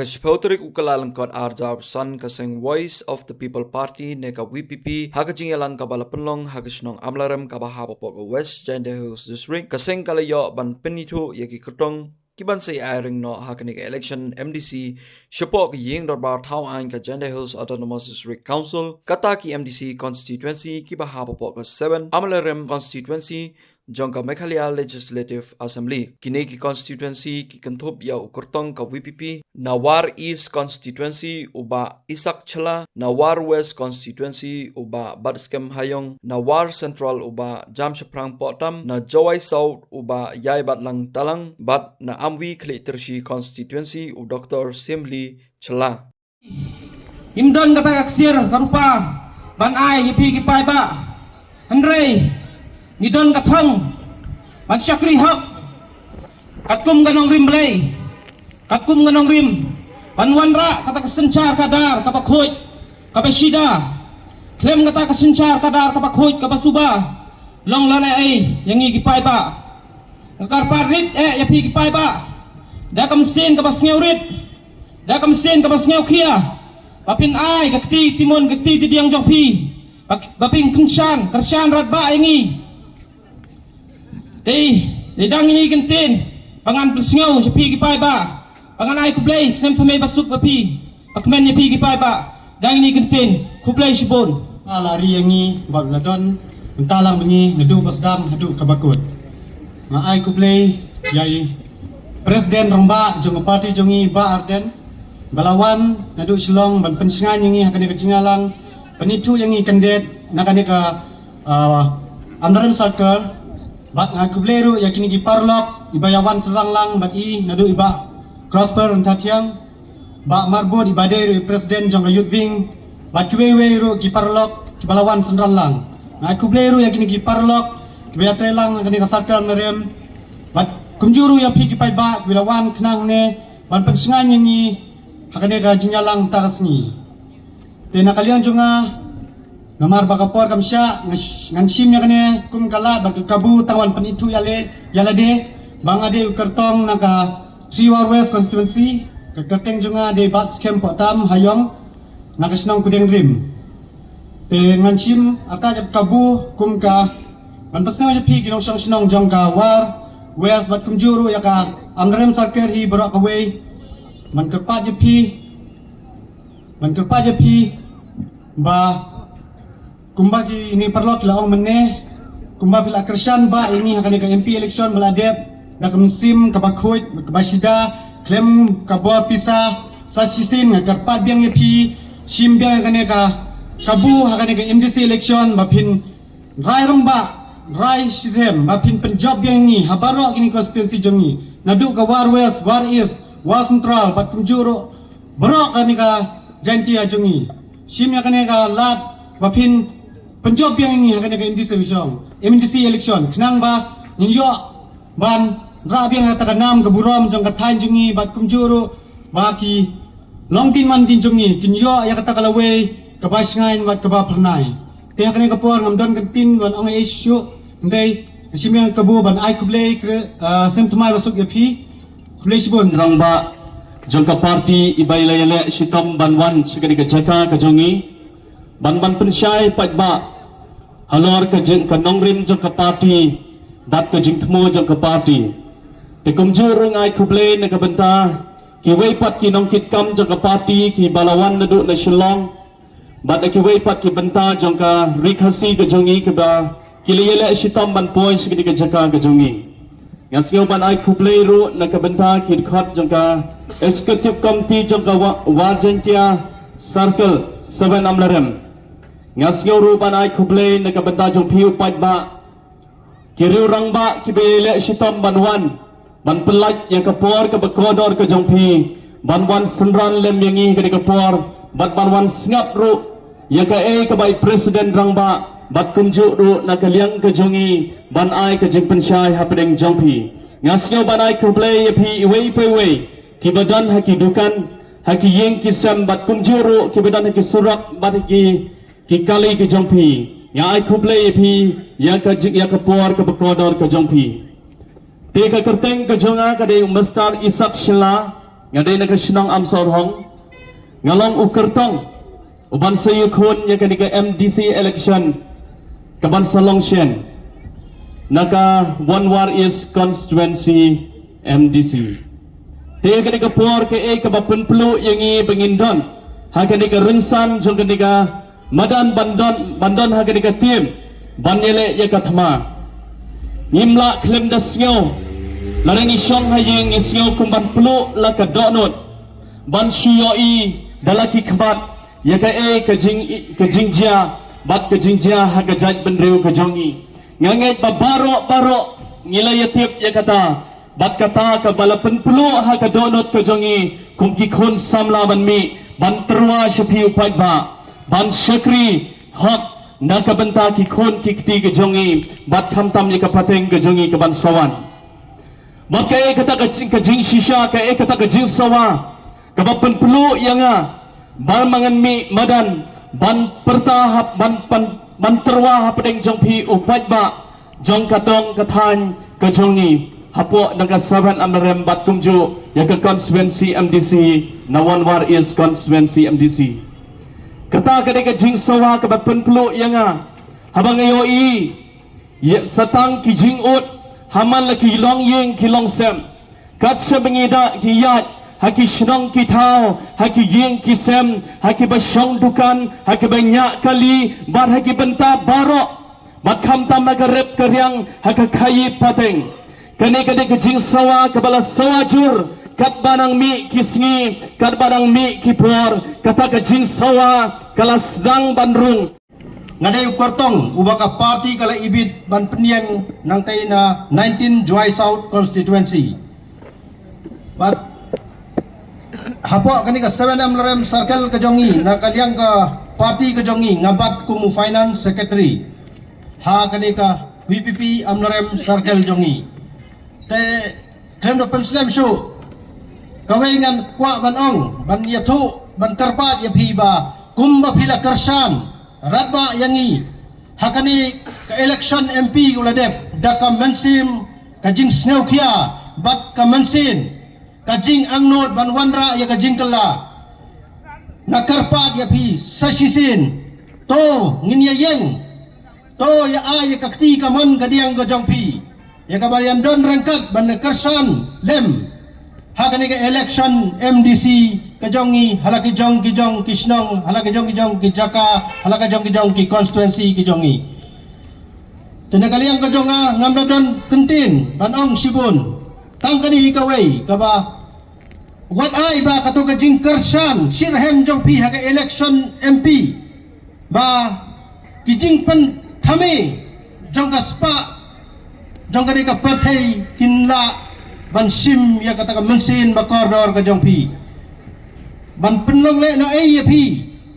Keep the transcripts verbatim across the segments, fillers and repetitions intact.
Ka shiphew tarik u Kyllalyngkot arhajar arphew san, ka seng Voice of the People Party ne ka V P P ha ka jingïalang kaba la pynlong ha ka shnong Amlarem kaba hap hapoh ka West Jaintia Hills District, ka seng ka la ïoh ban pynithuh ïa ki kyrtong kiban sa ai ring noh ha kane ka election M D C shapoh ka ïing dorbar thaw aiñ ka Jaintia Hills Autonomous District Council. Kata ki M D C constituency kiba hap hapoh ka seven Amlarem constituency jong ka Meghalaya Legislative Assembly. Kine ki constituency ki kynthup ïa u kyrtong ka V P P na War East constituency u Bah Isak Chela, na War West constituency u Bah Batskhem Hayong, na War Central u Bah Jamshaphrang Pohtam, na Jowai South u Bah Ïaibadlang Talang, bad na Amwi Khliehtyrshi constituency u Doctor Simli Chela. Ngim don kata ka ksiar ka rupa ban ai ïa phi ki paidbah. Hynrei ngi don ka thong ban shakri hok katkum ka nongrim Blei, katkum ka nongrim ban wanrah kata ka synshar kadar kaba khuid kaba shida. Khlem kata ka synshar kadar kaba khuid kaba suba, long lane ei ïa ngi ki paidbah. Nga kyrpad rit eh ïa phi ki paidbah da ka mynsiem kaba sngewrit, da ka mynsiem kaba sngewkhia, ba phin ai ka kti kti mon ka kti kti diang jong phi ba, ba phin kyrshan, kyrshan radbah ïa ngi. Te dei dang ïa ngi kyntien ba ngan pynsngew ïa phi ki paidbah, ba ngan ai khublei snem thymmai basuk ba phi, ba kmen ïa phi ki paidbah. Dang ïa ngi kyntien, khublei shibun. Ala ri ïa ngi bad la don mynta lang ba ngi naduh ba sdang haduh kaba kut. Nga ai khublei ïa i President Rangbah jong ka party jong ngi Bah Ardent, ba la wan naduh Shillong ban pynshngaiñ ïa ngi ha kane ka jingïalang, pynithuh ïa ngi candidate na kane ka, ah, Amlarem Circle. Bad nga khublei ruh ïa kine ki paralok iba ïa wan synrang lang bad i, naduh i Bah Prosper Rynthathiang, Bah Marbud iba dei ruh i President jong ka Youth Wing, bad kiwei wei ruh ki paralok kiba la wan synran lang. Nga khublei ruh ïa kine ki paralok kiba ïatrei lang ha kane ka circle Amlarem, bad kumjuh ruh ïa phi ki paidbah kiba la wan khnang ne ban pynshngaiñ ïa ngi ha kane ka jingïalang mynta ka sngi. Te na ka liang jong nga, namar ba ka por kam shah, nga sh-, ngan shim ïa kane kum ka lad bad ka kabu tang ban pynithuh ïa le, ïa lade, ba nga dei u kyrtong na ka Three War West constituency, ka kyrteng jong nga dei Batskhem Pohtam Hayong, na ka shnong Kudengrim. Te ngan shim ata ïa ka kabu kum ka ban pynsngew ïa phi ki nongshong shnong jong ka War West bad kumjuh ruh ïa ka Amlarem Circle hi baroh kawei. Ban kyrpad ïa phi, ban kyrpad ïa phi ba kumba kine paralok ki la ong mynne, kumba phi la kyrshan ba ïa ngi ha kane ka M P election ba la dep, da ka mynsiem kaba khuid kaba shida, khlem ka bor pisa sa shisien. Nga kyrpad biang ïa phi, shim biang ïa kane ka kabu ha kane ka M D C election, ba phin rai rangbah, rai shitrhem, ba phin pynjop biang ïa ngi ha baroh kine constituency jong ngi, naduh ka War West, War East, War Central bad kumjuh ruh baroh kane ka Jaintia jong ngi. Shim ïa kane ka lad ba phin pynjop biang ïa ngi ha kane ka M D C election, M D C election, khnang ba ngin ïoh ban rah biang ïa kata ka nam ka burom jong ka thaiñ jong ngi bad kumjuh ruh ba ki longdien mandien jong ngi kin ïoh ïa kata ka lawei kaba shngaiñ bad kaba phyrnai. Te ha kane ka por ngam don kyntien ban ong ei shuh, hynrei nga shim ïa ka kabu ban ai khublei kre, ah, snem thymmai basuk ïa phi. Khublei shibun. Rangbah jong ka party iba la ïaleh shitom ban wan sha kane ka jaka ka jong ngi ban, ban pynshai paidbah halor ka jing, ka nongrim jong ka party bad ka jingthmu jong ka party. Te kumjuh ruh nga ai khublei na ka bynta kiwei pat ki nongkitkam jong ka party kiba la wan naduh na Shillong, bad na kiwei pat ki bynta jong ka Ri Khasi ka jong ngi kiba ki la ïaleh shitom ban poi sha kane ka jaka ka jong ngi. Nga sngew ban ai khublei ruh na ka bynta ki dkhot jong ka Executive Committee jong ka Wa-, War Jaintia Circle seven Amlarem. Nga sngew ruh ban ai khublei na ka bynta jong phi u paidbah, ki riew rangbah kiba ïaleh shitom ban wan, ban pyllait ïa ka por kaba kordor ka jong phi, ban wan synran lem ïa ngi ha kane ka por, bad ban wan sngap ruh ïa kaei kaba i President Rangbah, bad kumjuh ruh na ka liang ka jong ngi ban ai ka jingpynshai hapdeng jong phi. Nga sngew ban ai khublei ïa phi iwei pa iwei, kiba don ha ki dukan, ha ki ïing ki sem, bad kumjuh ruh kiba don ha ki surok bad ha ki ki kali ka jong phi. Nga ai khublei ïa phi ïa ka jing, ïa ka por kaba kordor ka jong phi. Te ka kyrteng ka jong nga ka dei u Mister Isak Shylla. Nga dei na ka shnong Amsawrhong, nga long u kyrtong u ban sa ïakhun ïa kane ka M D C election ka ban sa long shen na ka Wanwar East Constituency M D C. Te kane ka por kaei kaba pynpluh ïa ngi ba ngin don ha kane ka rynsan jong kane ka madan ban don, ban don ha kane ka tim ban ïaleh ïa ka thma. Ngim lah khlem da sngew, lada ngi shong ha ïing ngi sngew kum ban pluh la ka dohnud ban shu ïohi da la ki khmat ïa kaei ka jing, ka jingjia bad ka jingjia ha ka jaitbynriew ka jong ngi. Nga ngeit ba baroh baroh ngi la ïatip ïa kata. Bad kata kaba la pynpluh ha ka dohnud ka jong ngi kum ki khun samla ban mih ban tyrwa sha phi u paidbah, ban shakri hok na ka bynta ki khun ki kti ka jong ngi bad khamtam ïa ka pateng ka jong ngi ka ban sa wan. Bad kaei kata ka jing, ka jingshisha, kaei kata ka jingsawa kaba pynpluh ïa nga ba ma ngan mih madan ban pyrta hap, ban, ban, ban tyrwa hapdeng jong phi u paidbah jong ka dong ka thaiñ ka jong ngi hapoh na ka Seven Amlarem bad kumjuh ïa ka constituency M D C, na Wanwar East constituency M D C. Kata ka dei ka jingsawa kaba pynpluh ïa nga haba nga ïohi ïa sa tang ki jingud ha man la ki longïing ki longsem. Kat shaba ngi da ki ïaid ha ki shnong ki thaw, ha ki ïing ki sem, ha kiba shong dukan, ha kiba ñiah kali bad ha ki bynta baroh, bad khamtam ha ka rep ka riang, ha ka khaïi pateng. Kane ka dei ka jingsawa kaba la sawa jur katba nang mih ki sngi, katba nang mih ki por. Kata ka jingsawa ka la sdang ban rung. Nga dei u kyrtong uba ka party ka la ibit ban pynïeng nangtei na nineteen Jowai South constituency. Bad hapoh kane ka Seven Amlarem Circle ka jong ngi, na ka liang ka party ka jong ngi, nga bat kum u finance secretary ha kane ka V P P Amlarem Circle jong ngi. Te khlem da pynslem shuh, kawei ngan kwah ban ong, ban ïathuh, ban kyrpad ïa phi ba kumba phi la kyrshan radbah ïa ngi ha kane ka election M P ka la dep, da ka mynsiem ka jingsngewkhia bad ka mynsiem ka jingangnud ban wanrah ïa ka jingkylla. Nga kyrpad ïa phi sa shisien, to ngin ïa ïeng, to ïa ai ïa ka kti kamon kadiang ka jong phi, ïa kaba ïadon ryngkat ban kyrshan lem ha kane ka election M D C ka jong ngi, ha la ki jong ki jong ki shnong, ha la ki jong ki jong ki jaka, ha la ki jong ki jong ki constituency ki jong ngi. Te na ka liang ka jong nga, ngam da don kyntien ban ong shibun, tang kane hi kawei kaba wat ai ba kato ka jingkyrshan shitrhem jong phi ha ka election M P, ba ki jingpynthame jong ka spah jong ka dei ka pyrthei kin lah ban shim ïa kata ka mynsiem ba kordor ka jong phi, ban pynlong leh na ei ïa phi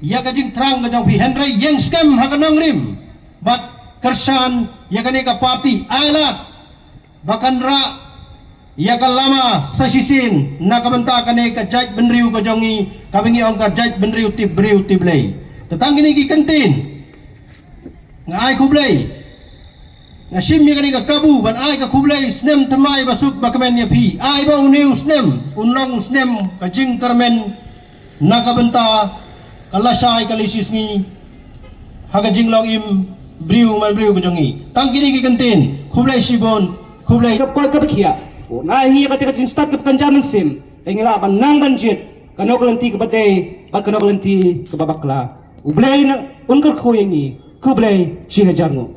ïa ka jingthrang ka jong phi. Hynrei ïeng skhem ha ka nongrim bad kyrshan ïa kane ka party, ai lad ba kan rah ïa ka lama sa shisien na ka bynta kane ka jaitbynriew ka jong ngi, kaba ngi ong ka jaitbynriew tip briew tip Blei. Te tang kine ki kyntien, nga ai khublei, nga shim ïa kane ka kabu ban ai ka khublei snem thymmai ba suk ba kmen ïa phi. Ai ba une u snem un long u snem ka jingkyrmen na ka bynta ka lashai ka lashisngi ha ka jinglong im briew man briew ka jong ngi. Tang kine ki kyntien, khublei shibun, khublei. Kap koi kap khia. Ngi hi ka te ka jingstad kap kan jam sim. Ngi lah ban nang ban jied. Kano ka lynti kaba dei bad kano ka lynti kaba bakla. U Blei na un kyrkhu ïa ngi. Khublei shihajar nguh.